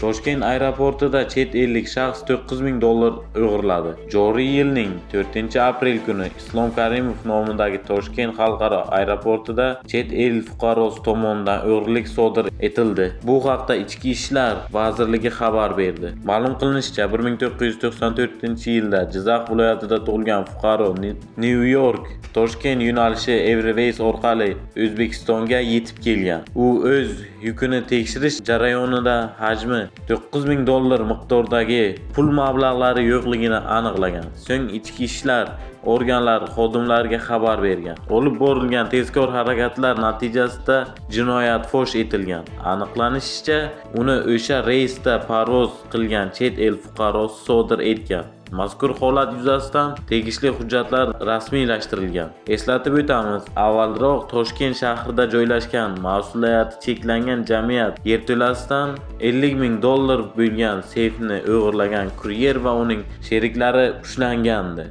Toshkent aeroportida chet ellik shaxs $9000 o'g'irladi. Joriy yilning 4-aprel kuni Islom Karimov nomidagi Toshkent xalqaro aeroportida chet el fuqarosi tomonidan o'g'rilik sodir etildi. Bu haqda Ichki ishlar vazirligi xabar berdi. Ma'lum qilinishicha, 1994-yilda Jizzax viloyatida tug'ilgan fuqaro Nyu-York Toshkent yo'nalishi Airways orqali O'zbekistonga yetib kelgan. U o'z yukini tekshirish jarayonida hajmi $9000 miqdoridagi pul mablag'lari yo'qligini aniqlagan. So'ng ichki ishlar organlari xodimlariga xabar bergan. Olib borilgan tezkor harakatlar natijasida jinoyat fosh etilgan. Aniqlanishicha, uni o'sha reysda parvoz qilgan chet el fuqarosi sodir etgan. Mazkur holat yuzasidan tegishli hujjatlar rasmiylashtirilgan. Eslatib o'tamiz, avvalroq Toshkent shahrida joylashgan mas'uliyati cheklangan jamiyat yerto'lasidan $50 000 bo'lgan seyfni o'g'irlagan kuryer va uning sheriklari ushlangandi.